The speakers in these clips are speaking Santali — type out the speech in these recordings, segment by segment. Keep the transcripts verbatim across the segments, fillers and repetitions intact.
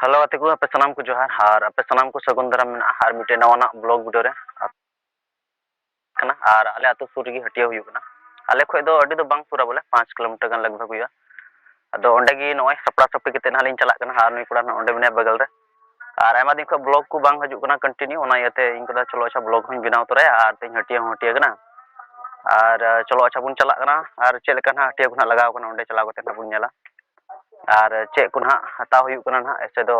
ᱦᱮᱞᱳ ᱜᱟᱛᱮ ᱠᱚ, ᱟᱯᱮ ᱥᱟᱱᱟᱢ ᱠᱚ ᱡᱚᱦᱟᱨ ᱟᱨ ᱟᱯᱮ ᱥᱟᱱᱟᱢ ᱠᱚ ᱥᱟᱹᱜᱩᱱ ᱫᱟᱨᱟᱢ ᱢᱮᱱᱟᱜᱼᱟ ᱟᱨ ᱢᱤᱫᱴᱮᱱ ᱱᱟᱣᱟᱱᱟᱜ ᱵᱞᱚᱜ ᱵᱷᱤᱰᱤᱭᱳ ᱨᱮ᱾ ᱠᱟᱱᱟ ᱟᱨ ᱟᱞᱮ ᱟᱹᱛᱩ ᱥᱩᱨ ᱨᱮᱜᱮ ᱦᱟᱹᱴᱭᱟᱹ ᱦᱩᱭᱩᱜ ᱠᱟᱱᱟ᱾ ᱟᱞᱮ ᱠᱷᱚᱡ ᱫᱚ ᱟᱹᱰᱤ ᱫᱚ ᱵᱟᱝ ᱥᱩᱨᱟ, ᱵᱚᱞᱮ ᱯᱟᱸᱪ ᱠᱤᱞᱳᱢᱤᱴᱟᱨ ᱜᱟᱱ ᱞᱟᱜᱽ ᱵᱷᱟᱜᱽ ᱦᱩᱭᱩᱜᱼᱟ᱾ ᱟᱫᱚ ᱚᱸᱰᱮ ᱜᱮ ᱱᱚᱜᱼᱚᱭ ᱥᱟᱯᱲᱟᱣ ᱥᱟᱹᱯᱲᱤ ᱠᱟᱛᱮ ᱱᱟᱦᱟᱜ ᱞᱤᱧ ᱪᱟᱞᱟᱜ ᱠᱟᱱᱟ ᱟᱨ ᱱᱩᱭ ᱠᱚᱲᱟ ᱱᱟᱦᱟᱜ ᱚᱸᱰᱮ ᱢᱮᱱᱟᱭᱟ ᱵᱟᱜᱟᱞ ᱨᱮ᱾ ᱟᱨ ᱟᱭᱢᱟ ᱫᱤᱱ ᱠᱷᱚᱡ ᱵᱞᱚᱜ ᱠᱚ ᱵᱟᱝ ᱦᱤᱡᱩᱜ ᱠᱟᱱᱟ ᱠᱚᱱᱴᱤᱱᱤᱭᱩ, ᱚᱱᱟ ᱤᱭᱟᱹᱛᱮ ᱤᱧ ᱠᱚᱫᱚ ᱪᱚᱞᱚ ᱟᱪᱪᱷᱟ ᱵᱞᱚᱜ ᱦᱚᱸᱧ ᱵᱮᱱᱟᱣ ᱛᱚᱨᱟᱭᱟ ᱟᱨ ᱛᱮᱦᱮᱧ ᱦᱟᱹᱴᱭᱟᱹ ᱦᱚᱸ ᱦᱟᱹᱴᱭᱟᱹ ᱠᱟᱱᱟ᱾ ᱟᱨ ᱪᱚᱞᱚ ᱟᱪᱪᱷᱟ ᱵᱚᱱ ᱪᱟᱞᱟᱜ ᱠᱟᱱᱟ ᱟᱨ ᱪᱮᱫ ᱞᱮᱠᱟ ᱱᱟᱦᱟᱜ ᱦᱟᱹᱴᱭᱟᱹ ᱠᱚ ᱱᱟᱦᱟᱜ ᱞᱟᱜᱟᱣ ᱠᱟᱱᱟ ᱚᱸᱰᱮ ᱪᱟᱞᱟᱣ ᱠᱟᱛᱮ ᱱᱟᱦᱟᱜ ᱵᱚᱱ ᱧᱮᱞᱟ᱾ ᱟᱨ ᱪᱮᱫ ᱠᱚ ᱱᱟᱦᱟᱜ ᱦᱟᱛᱟᱣ ᱦᱩᱭᱩᱜ ᱠᱟᱱᱟ ᱱᱟᱦᱟᱜ, ᱮᱥᱮ ᱫᱚ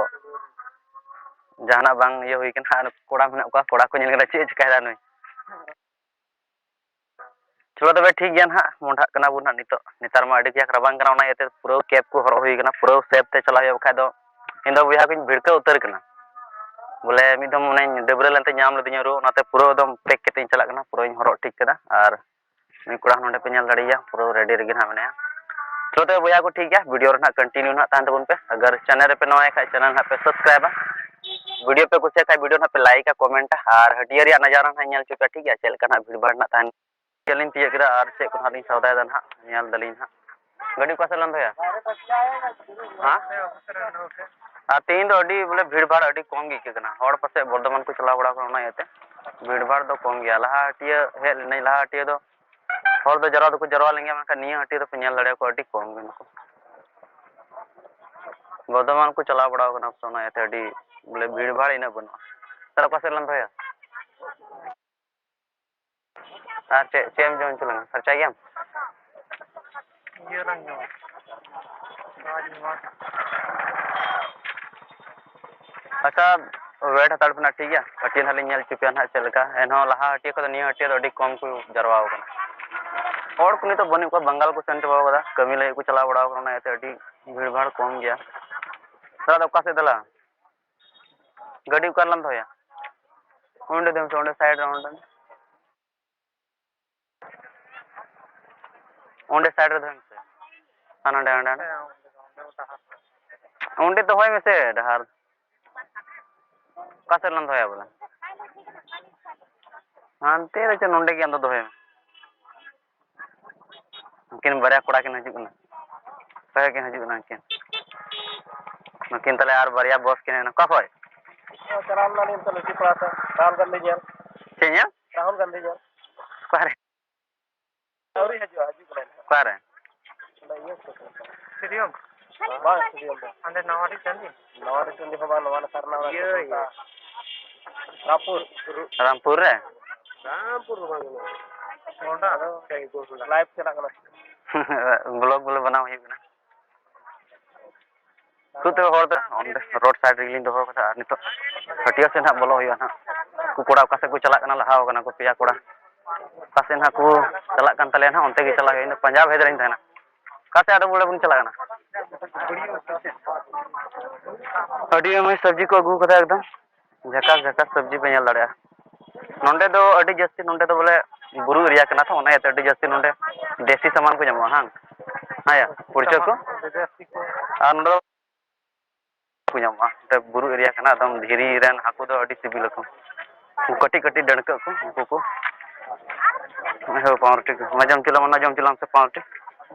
ᱡᱟᱦᱟᱱᱟᱜ ᱵᱟᱝ ᱤᱭᱟᱹ ᱦᱩᱭ ᱠᱟᱱᱟ᱾ ᱟᱨ ᱠᱚᱲᱟ ᱢᱮᱱᱟᱜ ᱠᱚᱣᱟ, ᱠᱚᱲᱟ ᱠᱚ ᱧᱮᱞ ᱠᱟᱱᱟ ᱪᱮᱫ ᱮ ᱪᱮᱠᱟᱭᱮᱫᱟ ᱱᱩᱭ᱾ ᱪᱚᱞᱚ ᱛᱚᱵᱮ ᱴᱷᱤᱠ ᱜᱮᱭᱟ ᱱᱟᱦᱟᱜ, ᱢᱚᱸᱰᱷᱟᱜ ᱠᱟᱱᱟ ᱵᱚᱱ ᱱᱟᱦᱟᱜ ᱱᱤᱛᱚᱜ᱾ ᱱᱮᱛᱟᱨ ᱢᱟ ᱟᱹᱰᱤ ᱠᱟᱡᱟᱠ ᱨᱟᱵᱟᱝ ᱠᱟᱱᱟ, ᱚᱱᱟ ᱤᱭᱟᱹᱛᱮ ᱯᱩᱨᱟᱹ ᱠᱮᱯ ᱠᱚ ᱦᱚᱨᱚᱜ ᱦᱩᱭ ᱠᱟᱱᱟ, ᱯᱩᱨᱟᱹ ᱥᱮᱯ ᱛᱮ ᱪᱟᱞᱟᱜ ᱦᱩᱭᱩᱜᱼᱟ, ᱵᱟᱠᱷᱟᱡ ᱫᱚ ᱤᱧ ᱫᱚ ᱵᱚᱭᱦᱟ ᱠᱚᱧ ᱵᱷᱤᱲᱠᱟᱹᱣ ᱩᱛᱟᱹᱨ ᱠᱟᱱᱟ᱾ ᱵᱚᱞᱮ ᱢᱤᱫ ᱫᱷᱚᱢ ᱚᱱᱮᱧ ᱰᱟᱹᱵᱽᱨᱟᱹ ᱞᱮᱱᱛᱮ ᱧᱟᱢ ᱞᱤᱫᱤᱧᱟ ᱨᱩᱣᱟᱹ, ᱚᱱᱟᱛᱮ ᱯᱩᱨᱟᱹ ᱮᱠᱫᱚᱢ ᱯᱮᱠ ᱠᱟᱛᱮ ᱤᱧ ᱪᱟᱞᱟᱜ ᱠᱟᱱᱟ, ᱯᱩᱨᱟᱹᱧ ᱦᱚᱨᱚᱜ ᱴᱷᱤᱠ ᱠᱟᱫᱟ᱾ ᱟᱨ ᱱᱩᱭ ᱠᱚᱲᱟ ᱦᱚᱸ ᱱᱚᱰᱮ ᱯᱮ ᱧᱮᱞ ᱫᱟᱲᱮᱭᱟᱭᱟ, ᱯᱩᱨᱟᱹ ᱨᱮᱰᱤ ᱨᱮᱜᱮ ᱱᱟᱦᱟᱜ ᱢᱮᱱᱟᱭᱟ᱾ ᱪᱚᱞᱚ ᱛᱚᱵᱮ ᱵᱚᱭᱦᱟ ᱠᱚ, ᱴᱷᱤᱠ ᱜᱮᱭᱟ, ᱵᱷᱤᱰᱤᱭᱳ ᱨᱮ ᱱᱟᱦᱟᱜ ᱠᱚᱱᱴᱤᱱᱤᱭᱩ ᱱᱟᱦᱟᱜ ᱛᱟᱦᱮᱱ ᱛᱟᱵᱚᱱ ᱯᱮ᱾ ᱟᱜᱟᱨ ᱪᱮᱱᱮᱞ ᱨᱮᱯᱮ ᱱᱟᱣᱟᱭ ᱠᱷᱟᱡ ᱪᱮᱱᱮᱞ ᱱᱟᱦᱟᱜ ᱯᱮ ᱥᱟᱵᱥᱠᱨᱟᱭᱤᱵᱟ, ᱵᱷᱤᱰᱤᱭᱳ ᱯᱮ ᱠᱩᱥᱤᱭᱟᱜ ᱠᱷᱟᱡ ᱵᱷᱤᱰᱤᱭᱳ ᱱᱟᱦᱟᱜ ᱯᱮ ᱞᱟᱭᱤᱠᱟ, ᱠᱚᱢᱮᱱᱴᱟ, ᱟᱨ ᱦᱟᱹᱴᱭᱟᱹ ᱨᱮᱭᱟᱜ ᱱᱟᱡᱟᱨᱟ ᱱᱟᱦᱟᱜ ᱧᱮᱞ ᱦᱚᱪᱚ ᱯᱮᱭᱟ, ᱴᱷᱤᱠ ᱜᱮᱭᱟ, ᱪᱮᱫ ᱞᱮᱠᱟ ᱱᱟᱦᱟᱜ ᱵᱷᱤᱲ ᱵᱷᱟᱲ ᱱᱟᱦᱟᱜ ᱛᱟᱦᱮᱱ᱾ ᱪᱮᱫ ᱞᱤᱧ ᱛᱤᱭᱟᱹᱜ ᱠᱮᱫᱟ ᱟᱨ ᱪᱮᱫ ᱠᱚ ᱱᱟᱦᱟᱜ ᱞᱤᱧ ᱥᱟᱣᱫᱟᱭᱮᱫᱟ ᱱᱟᱦᱟᱜ ᱧᱮᱞ ᱫᱟᱞᱤᱧ ᱱᱟᱦᱟᱜ᱾ ᱜᱟᱹᱰᱤ ᱚᱠᱟ ᱥᱮᱫ ᱞᱟᱝ ᱫᱚᱦᱚᱭᱟ? ᱦᱮᱸ? ᱟᱨ ᱛᱮᱦᱮᱧ ᱫᱚ ᱟᱹᱰᱤ ᱵᱚᱞᱮ ᱵᱷᱤᱲ ᱵᱷᱟᱲ ᱟᱹᱰᱤ ᱠᱚᱢ ᱜᱮ ᱟᱹᱭᱠᱟᱹᱜ ᱠᱟᱱᱟ, ᱦᱚᱲ ᱯᱟᱥᱮᱡ ᱵᱚᱨᱫᱷᱚᱢᱟᱱ ᱠᱚ ᱪᱟᱞᱟᱣ ᱵᱟᱲᱟ ᱠᱟᱱᱟ, ᱚᱱᱟ ᱤᱭᱟᱹᱛᱮ ᱵᱷᱤᱲ ᱵᱷᱟᱲ ᱫᱚ ᱠᱚᱢ ᱜᱮᱭᱟ᱾ ᱞᱟᱦᱟ ᱦᱟᱹᱴᱭᱟᱹ ᱦᱮᱡ ᱞᱮᱱᱟᱹᱧ, ᱞᱟᱦᱟ ᱦᱟᱹᱴᱭᱟᱹ ᱫᱚ ᱦᱚᱲ ᱫᱚ ᱡᱟᱨᱣᱟ ᱫᱚᱠᱚ ᱡᱟᱨᱣᱟ ᱞᱮᱱ ᱜᱮᱭᱟ, ᱢᱮᱱᱠᱷᱟᱱ ᱱᱤᱭᱟᱹ ᱦᱟᱹᱴᱭᱟᱹ ᱫᱚᱯᱮ ᱧᱮᱞ ᱫᱟᱲᱮᱭᱟᱠᱚᱣᱟ ᱟᱹᱰᱤ ᱠᱚᱢ ᱜᱮ ᱱᱩᱠᱩ᱾ ᱵᱚᱨᱫᱷᱚᱢᱟᱱ ᱠᱚ ᱪᱟᱞᱟᱣ ᱵᱟᱲᱟ ᱠᱟᱱᱟ, ᱚᱱᱟ ᱤᱭᱟᱹᱛᱮ ᱟᱹᱰᱤ ᱵᱚᱞᱮ ᱵᱷᱤᱲ ᱵᱷᱟᱲ ᱤᱱᱟᱹᱜ ᱵᱟᱹᱱᱩᱜᱼᱟ᱾ ᱛᱟᱦᱞᱮ ᱚᱠᱟ ᱥᱮᱫ ᱞᱟᱝ ᱫᱚᱦᱚᱭᱟ? ᱟᱨ ᱪᱮᱫ, ᱪᱮᱫ ᱮᱢ ᱡᱚᱢ ᱦᱚᱪᱚ ᱞᱟᱝᱟ? ᱯᱷᱟᱨᱪᱟ ᱜᱮᱭᱟᱢ? ᱤᱭᱟᱹ ᱞᱟᱝ ᱡᱚᱢᱟ᱾ ᱟᱪᱪᱷᱟ, ᱣᱮᱴ ᱦᱟᱛᱟᱲ ᱯᱮ ᱱᱟᱜ, ᱴᱷᱤᱠ ᱜᱮᱭᱟ? ᱠᱟᱹᱴᱤᱡ ᱱᱟᱦᱟᱜ ᱞᱤᱧ ᱧᱮᱞ ᱦᱚᱪᱚ ᱯᱮᱭᱟ ᱱᱟᱦᱟᱜ ᱪᱮᱫ ᱞᱮᱠᱟ᱾ ᱮᱱᱦᱚᱸ ᱞᱟᱦᱟ ᱦᱟᱹᱴᱭᱟᱹ ᱠᱷᱚᱱ ᱫᱚ ᱱᱤᱭᱟᱹ ᱦᱟᱹᱴᱭᱟᱹ ᱫᱚ ᱟᱹᱰᱤ ᱠᱚᱢ ᱠᱚ ᱡᱟᱨᱣᱟ ᱟᱠᱟᱱᱟ᱾ ᱦᱚᱲ ᱠᱚ ᱱᱤᱛᱚᱜ ᱵᱟᱹᱱᱩᱜ ᱠᱚᱣᱟ, ᱵᱟᱝᱜᱟᱞ ᱠᱚ ᱥᱮᱱ ᱪᱟᱵᱟ ᱟᱠᱟᱫᱟ, ᱠᱟᱹᱢᱤ ᱞᱟᱹᱜᱤᱫ ᱠᱚ ᱪᱟᱞᱟᱣ ᱵᱟᱲᱟ ᱟᱠᱟᱱᱟ, ᱚᱱᱟ ᱤᱭᱟᱹᱛᱮ ᱟᱹᱰᱤ ᱵᱷᱤᱲ ᱵᱷᱟᱲ ᱠᱚᱢ ᱜᱮᱭᱟ᱾ ᱫᱟᱫᱟ, ᱚᱠᱟ ᱥᱮᱫ ᱫᱮᱞᱟ? ᱜᱟᱹᱰᱤ ᱚᱠᱟ ᱨᱮᱞᱟᱝ ᱫᱚᱦᱚᱭᱟ? ᱚᱸᱰᱮ ᱫᱚᱦᱚᱭ ᱢᱮᱥᱮ, ᱚᱸᱰᱮ ᱥᱟᱭᱤᱰ ᱨᱮ, ᱚᱸᱰᱮ᱾ ᱚᱸᱰᱮ ᱥᱟᱭᱤᱰ ᱨᱮ ᱫᱚᱦᱚᱭ ᱢᱮᱥᱮ᱾ ᱟᱨ ᱱᱚᱸᱰᱮ, ᱚᱸᱰᱮ, ᱚᱸᱰᱮ᱾ ᱚᱸᱰᱮ ᱫᱚᱦᱚᱭ ᱢᱮᱥᱮ ᱰᱟᱦᱟᱨ᱾ ᱚᱠᱟ ᱥᱮᱫ ᱨᱮᱞᱟᱝ ᱫᱚᱦᱚᱭᱟ ᱵᱚᱞᱮ? ᱦᱟᱱᱛᱮ ᱨᱮ ᱪᱚ, ᱱᱚᱸᱰᱮ ᱜᱮ ᱟᱢ ᱫᱚ ᱫᱚᱦᱚᱭ ᱢᱮ᱾ ᱩᱱᱠᱤᱱ ᱵᱟᱨᱭᱟ ᱠᱚᱲᱟ ᱠᱤᱱ ᱦᱤᱡᱩᱜ ᱠᱟᱱᱟ᱾ ᱚᱠᱟ ᱠᱤᱱ ᱦᱤᱡᱩᱜ ᱠᱟᱱᱟ ᱩᱱᱠᱤᱱ? ᱱᱩᱠᱤᱱ ᱛᱟᱞᱮ ᱟᱨ ᱵᱟᱨᱭᱟ ᱵᱚᱥ ᱠᱤᱱ ᱦᱮᱱᱟᱜ ᱠᱚᱣᱟ᱾ ᱚᱠᱟ ᱠᱷᱚᱡ? ᱪᱟᱞᱟᱣ ᱞᱮᱱᱟᱞᱤᱧ ᱚᱱᱛᱮ ᱞᱩᱴᱤ ᱯᱟᱲᱟ ᱥᱮᱫ, ᱨᱟᱦᱩᱞ ᱜᱟᱱᱫᱷᱤ ᱧᱮᱞ᱾ ᱪᱮᱫ ᱧᱮᱞ? ᱨᱟᱦᱩᱞ ᱜᱟᱱᱫᱷᱤ ᱧᱮᱞ᱾ ᱚᱠᱟᱨᱮ? ᱟᱹᱣᱨᱤ ᱦᱤᱡᱩᱜᱼᱟ, ᱦᱤᱡᱩᱜ ᱠᱟᱱᱟ᱾ ᱚᱠᱟᱨᱮ? ᱚᱸᱰᱮ ᱤᱭᱟᱹ ᱥᱮᱫ ᱨᱮ᱾ ᱥᱴᱮᱰᱤᱭᱟᱢ? ᱵᱟᱝ ᱥᱴᱮᱰᱤᱭᱟᱢ ᱫᱚ᱾ ᱦᱟᱸᱰᱮ ᱱᱟᱣᱟ ᱰᱤ ᱴᱟᱺᱰᱤ? ᱱᱟᱣᱟ ᱰᱤ ᱴᱟᱺᱰᱤ ᱦᱚᱸ ᱵᱟᱝ, ᱱᱚᱣᱟ ᱱᱟᱠᱷᱟ ᱨᱮᱱᱟᱜ ᱚᱱᱟ ᱤᱭᱟᱹ, ᱪᱮᱫ ᱠᱚ ᱢᱮᱛᱟᱜᱼᱟ? ᱨᱟᱢᱯᱩᱨ᱾ ᱨᱟᱢᱯᱩᱨ ᱨᱮ? ᱨᱟᱢᱯᱩᱨ ᱫᱚ ᱵᱟᱝ ᱠᱟᱱᱟ᱾ ᱚᱸᱰᱮ ᱟᱫᱚ ᱞᱟᱭᱤᱵᱷ ᱪᱟᱞᱟᱜ ᱠᱟᱱᱟ᱾ ᱵᱞᱚᱜ ᱵᱚᱞᱮ ᱵᱮᱱᱟᱣ ᱦᱩᱭᱩᱜ ᱠᱟᱱᱟ᱾ ᱠᱷᱩᱫ ᱦᱚᱲ ᱫᱚ ᱚᱸᱰᱮ ᱨᱳᱰ ᱥᱟᱭᱤᱰ ᱨᱮᱜᱮᱞᱤᱧ ᱫᱚᱦᱚ ᱠᱟᱫᱟ᱾ ᱟᱨ ᱱᱤᱛᱚᱜ ᱦᱟᱹᱴᱭᱟᱹ ᱥᱮᱫ ᱦᱟᱸᱜ ᱵᱚᱞᱚ ᱦᱩᱭᱩᱜᱼᱟ ᱦᱟᱸᱜ᱾ ᱩᱱᱠᱩ ᱠᱚᱲᱟ ᱚᱠᱟ ᱥᱮᱫ ᱠᱚ ᱪᱟᱞᱟᱜ ᱠᱟᱱᱟ, ᱞᱟᱦᱟ ᱠᱟᱱᱟ ᱠᱚ ᱯᱮᱭᱟ ᱠᱚᱲᱟ᱾ ᱚᱠᱟ ᱥᱮᱫ ᱦᱟᱸᱜ ᱠᱚ ᱪᱟᱞᱟᱜ ᱠᱟᱱ ᱛᱟᱞᱮᱭᱟ ᱦᱟᱸᱜ, ᱚᱱᱛᱮ ᱜᱮ ᱪᱟᱞᱟᱜ ᱦᱩᱭᱩᱜᱼᱟ᱾ ᱤᱧ ᱫᱚ ᱯᱟᱸᱡᱟ ᱵᱷᱮᱫ ᱨᱮᱧ ᱛᱟᱦᱮᱱᱟ᱾ ᱚᱠᱟ ᱥᱮᱫ ᱟᱫᱚ ᱵᱚᱞᱮ ᱵᱚᱱ ᱪᱟᱞᱟᱜ ᱠᱟᱱᱟ? ᱟᱹᱰᱤ ᱢᱚᱡᱽ ᱥᱚᱵᱽᱡᱤ ᱠᱚ ᱟᱹᱜᱩ ᱠᱟᱫᱟ ᱮᱠᱫᱚᱢ᱾ ᱡᱷᱟᱠᱟᱥ ᱡᱷᱟᱠᱟᱥ ᱥᱚᱵᱽᱡᱤ ᱯᱮ ᱧᱮᱞ ᱫᱟᱲᱮᱭᱟᱜᱼᱟ᱾ ᱱᱚᱸᱰᱮ ᱫᱚ ᱟᱹᱰᱤ ᱡᱟᱹᱥᱛᱤ, ᱱᱚᱸᱰᱮ ᱫᱚ ᱵᱚᱞᱮ ᱵᱩᱨᱩ ᱮᱨᱤᱭᱟ ᱠᱟᱱᱟ ᱛᱚ, ᱚᱱᱟ ᱤᱭᱟᱹᱛᱮ ᱟᱹᱰᱤ ᱡᱟᱹᱥᱛᱤ ᱱᱚᱸᱰᱮ ᱫᱮᱥᱤ ᱥᱟᱢᱟᱱ ᱠᱚ ᱧᱟᱢᱚᱜᱼᱟ, ᱦᱟᱝ? ᱦᱮᱸ ᱭᱟ, ᱠᱩᱲᱪᱟᱹ ᱠᱚ᱾ ᱟᱨ ᱱᱚᱸᱰᱮ ᱫᱚ ᱠᱚ ᱧᱟᱢᱚᱜᱼᱟ᱾ ᱱᱚᱸᱰᱮ ᱵᱩᱨᱩ ᱮᱨᱤᱭᱟ ᱠᱟᱱᱟ, ᱮᱠᱫᱚᱢ ᱫᱷᱤᱨᱤ ᱨᱮᱱ ᱦᱟᱹᱠᱩ ᱫᱚ ᱟᱹᱰᱤ ᱥᱤᱵᱤᱞ ᱟᱠᱚ᱾ ᱩᱱᱠᱩ ᱠᱟᱹᱴᱤᱡ ᱠᱟᱹᱴᱤᱡ ᱰᱟᱹᱲᱠᱟᱹᱜ ᱠᱚ, ᱩᱱᱠᱩ ᱠᱚ᱾ ᱦᱳᱭ, ᱯᱟᱣᱨᱩᱴᱤ ᱠᱚ᱾ ᱚᱱᱟ ᱡᱚᱢ ᱦᱚᱪᱚ ᱞᱮᱢ, ᱚᱱᱟ ᱡᱚᱢ ᱦᱚᱪᱚ ᱞᱮᱢ ᱥᱮ ᱯᱟᱣᱨᱩᱴᱤ᱾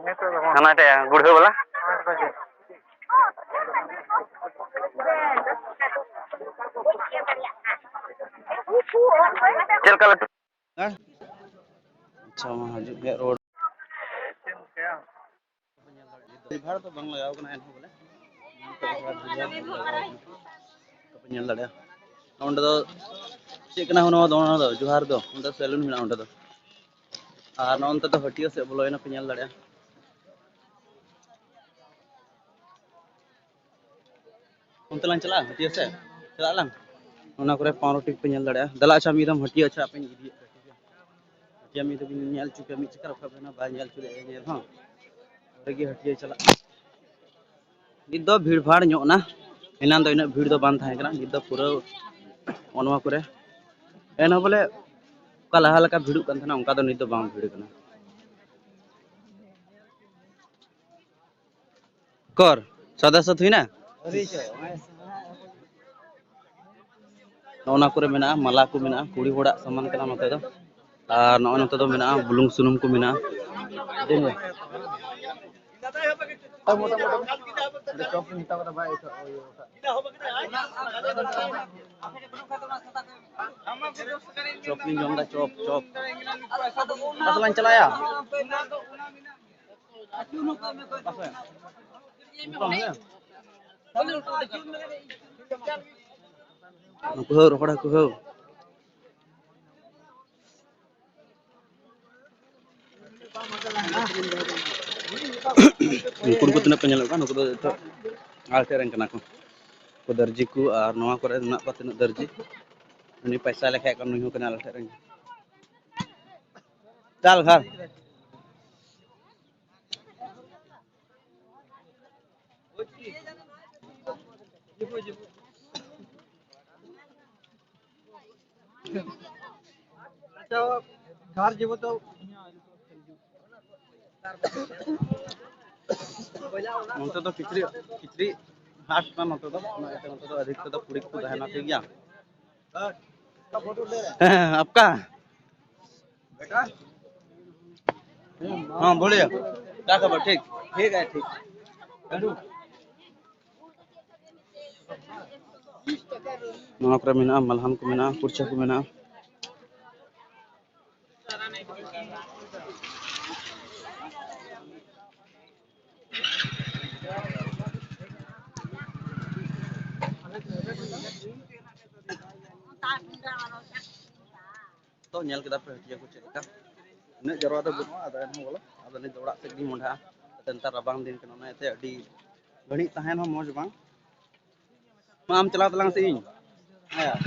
ᱦᱟᱱᱟᱴᱟᱜ ᱜᱩᱲᱦᱟᱹ ᱵᱟᱞᱟ᱾ ᱪᱮᱫ ᱞᱮᱠᱟ ᱞᱟᱹᱴᱩ? ᱟᱪᱪᱷᱟ, ᱢᱟ ᱦᱤᱡᱩᱜ ᱜᱮ ᱨᱚᱲ᱾ ᱵᱷᱤᱲ ᱵᱷᱟᱲ ᱫᱚ ᱵᱟᱝ ᱞᱟᱜᱟᱣ ᱠᱟᱱᱟ ᱮᱱᱦᱚᱸ ᱵᱚᱞᱮ᱾ ᱧᱮᱞ ᱫᱟᱲᱮᱭᱟᱜᱼᱟ᱾ ᱚᱸᱰᱮ ᱫᱚ ᱪᱮᱫ ᱠᱟᱱᱟ ᱱᱚᱣᱟ ᱫᱚ? ᱚᱱᱟ ᱫᱚ ᱡᱚᱦᱟᱨ ᱫᱚ, ᱚᱸᱰᱮ ᱥᱮᱞᱩᱱ ᱢᱮᱱᱟᱜᱼᱟ ᱚᱸᱰᱮ ᱫᱚ᱾ ᱟᱨ ᱱᱚᱜᱼᱚ ᱱᱚᱱᱛᱮ ᱫᱚ ᱦᱟᱹᱴᱭᱟᱹ ᱥᱮᱫ ᱵᱚᱞᱚᱭᱮᱱᱟ ᱯᱮ, ᱧᱮᱞ ᱫᱟᱲᱮᱭᱟᱜᱼᱟ᱾ ᱚᱱᱛᱮ ᱞᱟᱝ ᱪᱟᱞᱟᱜᱼᱟ, ᱦᱟᱹᱴᱭᱟᱹ ᱥᱮᱫ ᱪᱟᱞᱟᱜ ᱟᱞᱟᱝ᱾ ᱚᱱᱟ ᱠᱚᱨᱮ ᱯᱟᱣᱨᱩᱴᱤ ᱠᱚᱯᱮ ᱧᱮᱞ ᱫᱟᱲᱮᱭᱟᱜᱼᱟ᱾ ᱫᱮᱞᱟ, ᱟᱪᱪᱷᱟ, ᱢᱤᱫ ᱫᱚᱢ ᱦᱟᱹᱴᱭᱟᱹ, ᱟᱪᱪᱷᱟ, ᱦᱟᱯᱮᱧ ᱤᱫᱤᱭᱮᱫ ᱯᱮᱭᱟ, ᱴᱷᱤᱠ ᱜᱮᱭᱟ? ᱦᱟᱹᱴᱭᱟᱹ ᱢᱤᱫ ᱫᱚᱢ ᱧᱮᱞ ᱦᱚᱪᱚ ᱯᱮᱭᱟ, ᱢᱤᱫ ᱪᱟᱠᱟᱨ ᱚᱠᱟ ᱠᱚ ᱦᱮᱱᱟᱜ, ᱵᱟᱭ ᱧᱮᱞ ᱦᱚᱪᱚ ᱞᱮᱫ ᱧᱮᱞ ᱦᱚᱸ᱾ ᱚᱸᱰᱮ ᱜᱮ ᱦᱟᱹᱴᱭᱟᱹ ᱪᱟᱞᱟᱜ᱾ ᱱᱤᱛ ᱫᱚ ᱵᱷᱤᱲ ᱵᱷᱟᱲ ᱧᱚᱜ ᱮᱱᱟ, ᱮᱱᱟᱱ ᱫᱚ ᱤᱱᱟᱹᱜ ᱵᱷᱤᱲ ᱫᱚ ᱵᱟᱝ ᱛᱟᱦᱮᱸ ᱠᱟᱱᱟ᱾ ᱱᱤᱛ ᱫᱚ ᱯᱩᱨᱟᱹ ᱱᱚᱜᱼᱚ ᱱᱚᱣᱟ ᱠᱚᱨᱮ, ᱮᱱᱦᱚᱸ ᱵᱚᱞᱮ ᱚᱠᱟ ᱞᱟᱦᱟ ᱞᱮᱠᱟ ᱵᱷᱤᱲᱚᱜ ᱠᱟᱱ ᱛᱟᱦᱮᱱᱟ, ᱚᱱᱠᱟ ᱫᱚ ᱱᱤᱛ ᱫᱚ ᱵᱟᱝ ᱵᱷᱤᱲ ᱠᱟᱱᱟ᱾ ᱠᱚᱨ ᱥᱟᱫᱟ ᱥᱟᱹᱛ ᱦᱩᱭᱱᱟ? ᱱᱚᱜᱼᱚ ᱱᱟ ᱠᱚᱨᱮ ᱢᱮᱱᱟᱜᱼᱟ, ᱢᱟᱞᱟ ᱠᱚ ᱢᱮᱱᱟᱜᱼᱟ, ᱠᱩᱲᱤ ᱦᱚᱲᱟᱜ ᱥᱟᱢᱟᱱ ᱠᱟᱱᱟ ᱱᱚᱛᱮ ᱫᱚ᱾ ᱟᱨ ᱱᱚᱜᱼᱚᱭ ᱱᱚᱛᱮ ᱫᱚ ᱢᱮᱱᱟᱜᱼᱟ ᱵᱩᱞᱩᱝ ᱥᱩᱱᱩᱢ ᱠᱚ ᱢᱮᱱᱟᱜᱼᱟ᱾ ᱚᱸᱰᱮ ᱪᱚᱯ ᱤᱧ ᱦᱟᱛᱟᱣ ᱠᱟᱫᱟ ᱵᱷᱟᱭ, ᱮᱴᱟᱜ ᱤᱭᱟᱹ ᱠᱟᱜ᱾ ᱪᱚᱯ ᱞᱤᱧ ᱡᱚᱢ ᱮᱫᱟ, ᱪᱚᱯ, ᱪᱚᱯ᱾ ᱚᱠᱟ ᱛᱮᱞᱟᱝ ᱪᱟᱞᱟᱜᱼᱟ? ᱱᱩᱠᱩ ᱦᱟᱹᱣ, ᱨᱚᱦᱚᱲ ᱦᱟᱹᱠᱩ ᱦᱟᱹᱣ᱾ ᱩᱱᱠᱩ ᱠᱚ ᱛᱤᱱᱟᱹᱜ ᱠᱚ ᱧᱮᱞᱚᱜ ᱠᱟᱱᱟ, ᱱᱩᱠᱩ ᱫᱚ ᱡᱚᱛᱚ ᱟᱞᱮ ᱴᱷᱮᱱ ᱨᱮᱱ ᱠᱟᱱᱟ ᱠᱚ᱾ ᱩᱱᱠᱩ ᱫᱚᱨᱡᱤ ᱠᱚ ᱟᱨ ᱱᱚᱣᱟ ᱠᱚᱨᱮ ᱢᱮᱱᱟᱜ ᱠᱚᱣᱟ ᱛᱤᱱᱟᱹᱜ ᱫᱚᱨᱡᱤ᱾ ᱩᱱᱤ ᱯᱚᱭᱥᱟ ᱞᱮᱠᱷᱟᱡ ᱠᱚ, ᱱᱩᱭ ᱦᱚᱸ ᱠᱟᱱᱟ ᱟᱞᱮ ᱴᱷᱮᱱ ᱨᱮᱱ᱾ ᱪᱟᱞ ᱜᱷᱟᱴ᱾ ᱟᱪᱪᱷᱟ, ᱜᱷᱟᱴ ᱡᱤᱵᱚ ᱛᱚ ᱱᱚᱱᱛᱮ ᱫᱚ ᱠᱤᱪᱨᱤᱡ, ᱠᱤᱪᱨᱤᱡ ᱦᱟᱴ ᱠᱟᱱᱟ ᱱᱚᱛᱮ ᱫᱚ, ᱚᱱᱟ ᱤᱭᱟᱹᱛᱮ ᱱᱚᱛᱮ ᱫᱚ ᱟᱹᱫᱷᱤᱠ ᱛᱚ ᱠᱩᱲᱤ ᱠᱚ ᱛᱟᱦᱮᱱᱟ, ᱴᱷᱤᱠ ᱜᱮᱭᱟ? ᱦᱮᱸ, ᱦᱮᱸ, ᱟᱯᱠᱟ? ᱦᱮᱸ, ᱵᱚᱞᱤᱭᱮ᱾ ᱠᱭᱟ ᱠᱷᱚᱵᱚᱨ? ᱴᱷᱤᱠ? ᱴᱷᱤᱠ ᱦᱮ, ᱴᱷᱤᱠ᱾ ᱱᱚᱣᱟ ᱠᱚᱨᱮ ᱢᱮᱱᱟᱜᱼᱟ, ᱢᱟᱞᱦᱟᱱ ᱠᱚ ᱢᱮᱱᱟᱜᱼᱟ, ᱠᱩᱲᱪᱟ ᱠᱚ ᱢᱮᱱᱟᱜᱼᱟ᱾ ᱛᱚ, ᱧᱮᱞ ᱠᱮᱫᱟ ᱯᱮ ᱦᱟᱹᱴᱤᱭᱟᱹ ᱠᱚ ᱪᱮᱫ ᱞᱮᱠᱟ, ᱩᱱᱟᱹᱜ ᱡᱟᱨᱣᱟ ᱫᱚ ᱵᱟᱹᱱᱩᱜᱼᱟ, ᱟᱫᱚ ᱮᱱᱦᱚᱸ ᱵᱚᱞᱮ ᱟᱫᱚ ᱱᱤᱛ ᱫᱚ ᱚᱲᱟᱜ ᱥᱮᱫ ᱜᱤᱧ ᱢᱚᱦᱰᱟᱜᱼᱟ᱾ ᱱᱮᱛᱟᱨ ᱨᱟᱵᱟᱝ ᱫᱤᱱ ᱠᱟᱱᱟ, ᱚᱱᱟ ᱤᱭᱟᱹᱛᱮ ᱟᱹᱰᱤ ᱜᱷᱟᱹᱲᱤᱡ ᱛᱟᱦᱮᱱ ᱦᱚᱸ ᱢᱚᱡᱽ ᱵᱟᱝ᱾ ᱢᱟ, ᱟᱢ ᱪᱟᱞᱟᱣ ᱛᱟᱞᱟᱝ ᱥᱮ ᱤᱧ? ᱦᱮᱸ,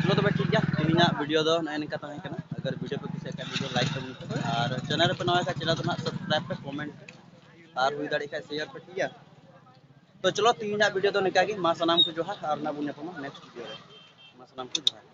ᱪᱚᱞᱚ ᱛᱚᱵᱮ ᱴᱷᱤᱠ ᱜᱮᱭᱟ, ᱛᱮᱦᱮᱧᱟᱜ video ᱫᱚ ᱱᱚᱜᱼᱚᱭ ᱱᱤᱝᱠᱟ ᱛᱟᱦᱮᱸ ᱠᱟᱱᱟ᱾ ᱟᱜᱟᱨ video ᱯᱮ ᱠᱩᱥᱤᱭᱟᱜ ᱠᱷᱟᱱ video like ᱛᱟᱵᱚᱱ ᱯᱮ, ᱟᱨ channel ᱨᱮᱯᱮ ᱱᱟᱣᱟ ᱠᱷᱟᱱ channel ᱫᱚ ᱱᱟᱦᱟᱜ subscribe ᱯᱮ, comment ᱯᱮ, ᱟᱨ ᱦᱩᱭ ᱫᱟᱲᱮᱭᱟᱜ ᱠᱷᱟᱱ share ᱯᱮ, ᱴᱷᱤᱠ ᱜᱮᱭᱟ? ᱛᱚ ᱪᱚᱞᱚ, ᱛᱮᱦᱮᱧᱟᱜ video ᱫᱚ ᱱᱤᱝᱠᱟ ᱜᱮ᱾ ᱢᱟ ᱥᱟᱱᱟᱢ ᱠᱚ ᱡᱚᱦᱟᱨ, ᱟᱨ ᱱᱟᱜ ᱵᱚᱱ ᱧᱟᱯᱟᱢᱟ next video ᱨᱮ᱾ ᱢᱟ ᱥᱟᱱᱟᱢ ᱠᱚ ᱡᱚᱦᱟᱨ᱾